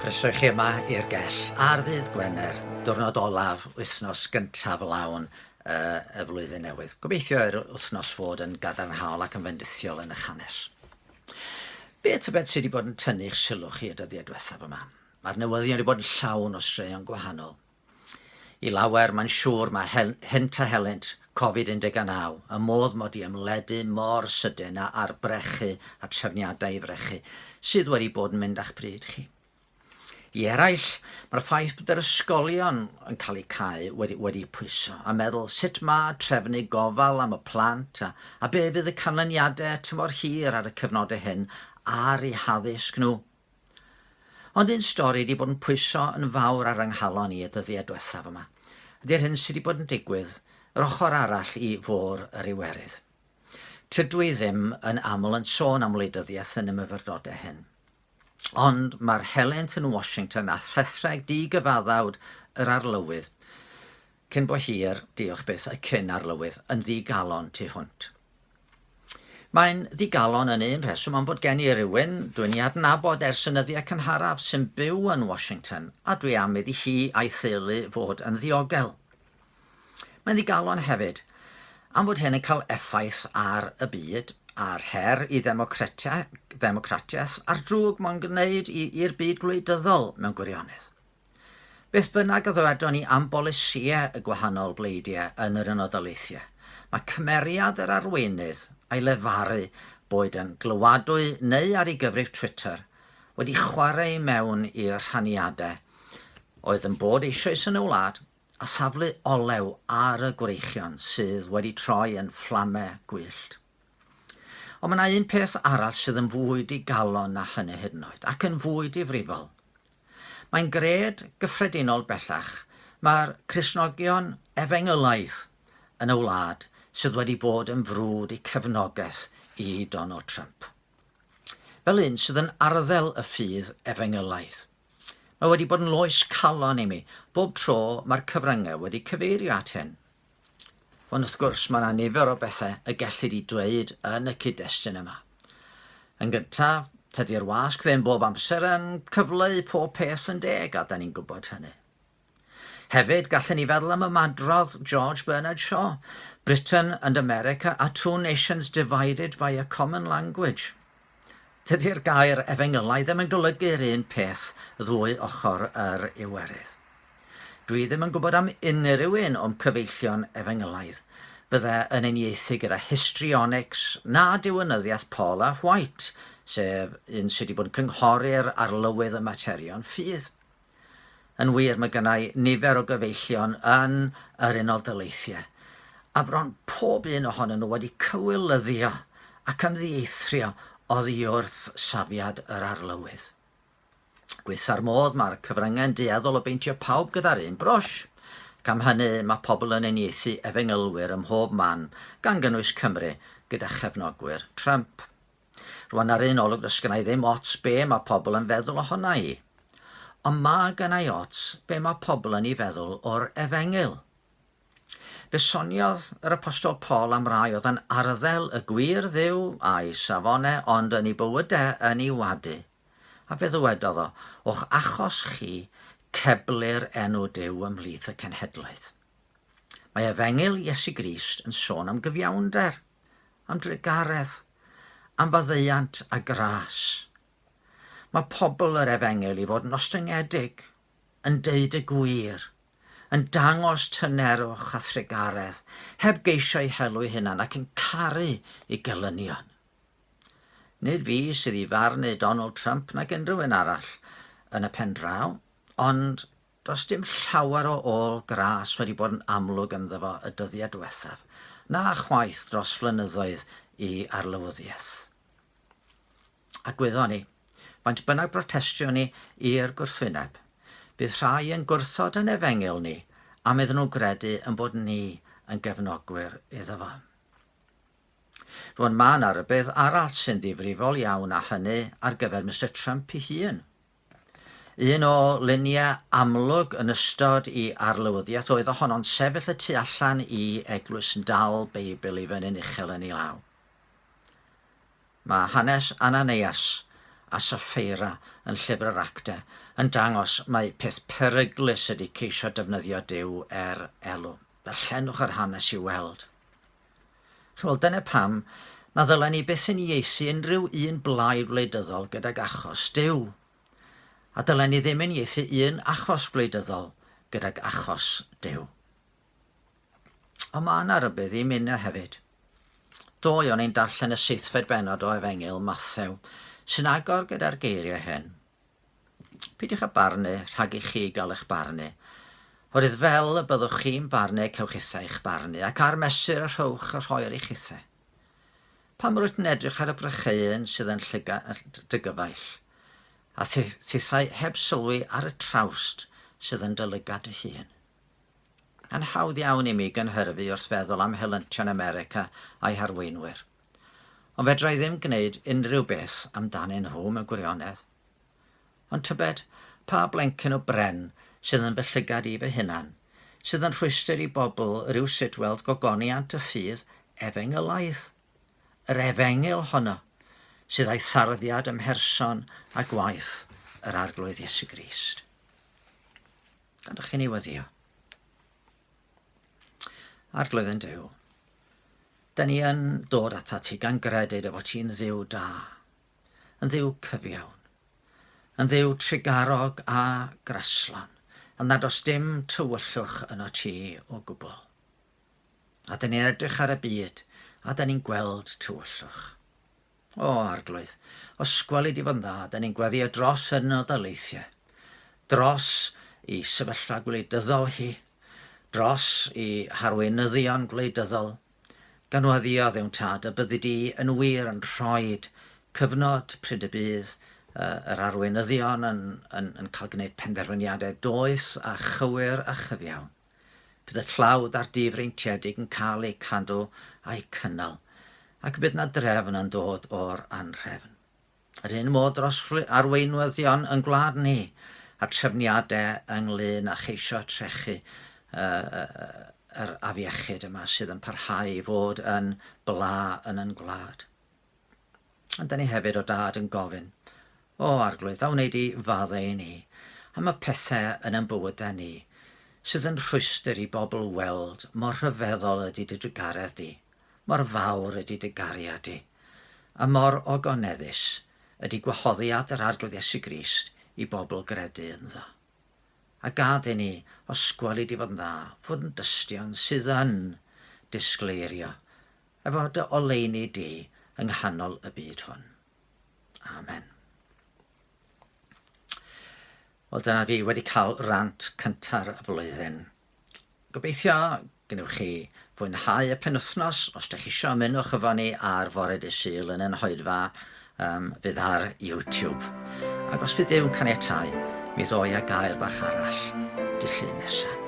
Croeso i chi yma i'r gell ar ddydd Gwener, diwrnod olaf wythnos gyntaf lawn uh, y flwyddyn newydd. Gobeithio i'r wythnos fod yn gadarnhaol ac yn fendithiol yn eich hanes. Be tybed sydd wedi bod yn tynnu'ch sylw chi y dyddiau diwethaf yma? Mae'r newyddion wedi bod yn llawn o straeon gwahanol. I lawer, mae'n siŵr, mae hynt a helynt Covid 19, y modd mod i ymledu mor sydyn a a'r brechu a trefniadau i frechu, sydd wedi bod yn mynd â'ch bryd chi. I eraill, mae'r ffaith bod yr ysgolion yn cael eu cau wedi, wedi pwyso, a meddwl sut mae trefnu gofal am y plant a, a be fydd y canlyniadau tymor hir ar y cyfnodau hyn ar eu haddysg nhw. Ond un stori 'di bod yn pwyso yn fawr ar 'y nghalon i y dyddiau dwethaf yma, ydi'r hyn sy 'di bod yn digwydd yr ochr arall i Fôr yr Iwerydd. Tydw i ddim yn aml yn sôn am wleidyddiaeth yn y myfyrdodau hyn. Ond mae'r helynt yn Washington a rhethreg di-gyfaddawd yr arlywydd, cyn bo hir, diolch byth, y cyn-arlywydd, yn ddi-galon tu hwnt. Mae'n ddigalon yn un rheswm am fod gen i rywun dwi'n ei adnabod ers y nyddiau cynharaf sy'n byw yn Washington a dwi am iddi hi a'i theulu fod yn ddiogel. Mae'n ddigalon hefyd am fod hyn yn cael effaith ar y byd, a'r her i ddemocratiaeth, a'r drwg mae'n gwneud i'r byd gwleidyddol mewn gwirionedd. Beth bynnag a ddywedon ni am bolisïau y gwahanol bleidiau yn yr Unol Daleithiau, mae cymeriad yr arweinydd a'i lefaru, boed yn glywadwy neu ar ei gyfrif Twitter, wedi chwarae i mewn i'r rhaniadau oedd yn bod eisoes yn y wlad a thaflu olew ar y gwreichion sydd wedi troi yn fflamau gwyllt. Ond mae yna un peth arall sydd yn fwy digalon na hynny hyd yn oed, ac yn fwy difrifol. Mae'n gred gyffredinol bellach mae'r Cristnogion efengylaidd yn y wlad sydd wedi bod yn frwd i cefnogaeth i Donald Trump. Fel un sydd yn arddel y ffydd efengylaidd, mae wedi bod yn loes calon i mi bob tro mae'r cyfryngau wedi cyfeirio at hyn. Ond wrth gwrs, mae yna nifer o bethau y gellid eu dweud yn y cyd-destun yma. Yn gyntaf, tydi'r wasg ddim bob amser yn cyfleu pob peth yn deg, a da ni'n gwybod hynny. Hefyd, gallen ni feddwl am ymadrodd George Bernard Shaw, Britain and America are two nations divided by a common language. Tydi'r gair efengylaidd ddim yn golygu'r un peth ddwy ochr yr Iwerydd. Dwi ddim yn gwybod am unrhyw un o'm cyfeillion efengylaidd fydde yn uniaethu gyda histrionics na diwinyddiaeth Paula White, sef un sydd wedi bod yn cynghori'r arlywydd y materion ffydd. Yn wir, mae gynna i nifer o gyfeillion yn yr Unol Daleithiau, a bron pob un ohonyn nhw wedi cywilyddio ac ymddieithrio oddi wrth safiad yr arlywydd. Gwaetha'r modd, mae'r cyfryngau'n dueddol o beintio pawb gyda'r un brwsh, ac am hynny mae pobl yn uniaethu efengylwyr ym mhob man, gan gynnwys Cymru, gyda chefnogwyr Trump. Rwan ar un olwg does gynna i ddim ots be mae pobl yn feddwl ohona i. Ond mae gynna i ots be mae pobl yn ei feddwl o'r efengyl. Fe soniodd yr Apostol Paul am rai oedd yn arddel y gwir Dduw a'i safonau ond yn ei bywydau yn ei wadu. A fe ddywedodd o, O'ch achos chi, ceblir enw Duw ymhlith y cenhedloedd. Mae Efengyl Iesu Grist yn sôn am gyfiawnder, am drugaredd, am faddeuant a gras. Mae pobl yr Efengyl i fod yn ostyngedig, yn deud y gwir, yn dangos tynerwch a thrugaredd, heb geisio eu helw eu hunan ac yn caru eu gelynion. Nid fi sydd i farnu Donald Trump nag unrhyw un arall yn y pen draw, ond does dim llawer o ôl gras wedi bod yn amlwg ynddo fo y dyddiau diwethaf, na chwaith dros flynyddoedd i arlywyddiaeth. A gwyddon ni, faint bynnag brotestio ni i'r gwrthwyneb, bydd rhai yn gwrthod yn efengyl ni am iddyn nhw gredu yn bod ni yn gefnogwyr iddo fo. Rwan mae yna rybudd arall sy'n ddifrifol iawn a hynny ar gyfer Mister Trump ei hun. Un o luniau amlwg yn ystod i arlywyddiaeth oedd ohono'n sefyll y tu allan i eglwys yn dal Beibl i fyny'n uchel yn ei law. Mae hanes Ananias a Saffeira yn Llyfr yr Actau yn dangos mai peth peryglus ydy ceisio defnyddio Duw er elw. Darllenwch yr hanes i'w weld. Chimod, dyna pam na ddylen ni byth uniaethu unrhyw un blaid wleidyddol gydag achos Duw. A dylen ni ddim uniaethu un achos gwleidyddol gydag achos Duw. Ond mae yna rybudd i minna hefyd. Ddoe o'n i'n darllen y seithfed bennod o Efengyl Mathew, sy'n agor gyda'r geiriau hyn. Peidiwch â barnu rhag i chi gael eich barnu. Oherwydd fel y byddwch chi'n barnu cewch ithau eich barnu, ac ar mesur y rhowch y rhoer i chithau. Pam rwyt yn edrych ar y brycheuyn sydd yn llyga dy gyfaill, a thithau heb sylwi ar y trawst sydd yn dy lygad dy hun? Mae'n hawdd iawn i mi gynhyrfu wrth feddwl am helyntion America a'i harweinwyr. Ond fedra i ddim gwneud unrhyw beth amdanyn nhw mewn gwirionedd. Ond tybed, pa blencyn o bren sydd yn fy llygad i fy hunan, sydd yn rhwystr i bobl rywsut weld gogoniant y ffydd efengylaidd? Yr efengyl honno, sydd â'i tharddiad ym mherson a gwaith yr Arglwydd Iesu Grist. Gadwch i ni weddio. Arglwydd yn Duw, da ni yn dod atat ti gan gredu dy fod ti'n ddiw da, yn ddiw cyfiawn, yn ddiw trugarog a graslon, a nad oes dim tywyllwch yno ti o gwbl. A da ni'n edrych ar y byd, a da ni'n gweld tywyllwch. O, Arglwydd, os gweli di fo'n dda, da ni'n gweddïo dros yr Unol Daleithiau, dros i sefyllfa gwleidyddol hi, dros i harweinyddion gwleidyddol, gan weddïo, Dduw Tad, y byddi di yn wir yn rhoid cyfnod pryd y bydd yr arweinyddion yn, yn, yn cael gwneud penderfyniadau doeth a chywir a chyfiawn. Bydd y tlawd a'r difreintiedig yn cael eu cadw a'u cynnal, ac bydd 'na drefn yn dod o'r anhrefn. Yr un modd dros arweinwyddion yn gwlad ni, a'r trefniadau ynglyn â cheisio trechu yr afiechyd yma sydd yn parhau i fod yn bla yn yn gwlad. Ond da ni hefyd o dad yn gofyn, O Arglwydd, a wnei di faddau i ni am y pethau yn ein bywydau ni sydd yn rhwystr i bobl weld mor rhyfeddol ydy dy drugaredd di, mor fawr ydy dy gariad di, a mor ogoneddus ydy gwahoddiad yr Arglwydd Iesu Grist i bobl gredu ynddo. A gad i ni, os gweli di fod yn dda, fod yn dystion sydd yn disgleirio Efo dy oleuni di yng nghanol y byd hwn. Amen. Wel, dyna fi wedi cael rant cynta'r flwyddyn. Gobeithio gwnewch chi fwynhau y penwythnos. Os ydych chi eisiau, ymunwch efo ni ar fore dy Sul yn ein hoedfa um, fydd ar YouTube. Ac os fydd Duw'n caniatáu, mi ddoi â gair bach arall dy llun nesaf.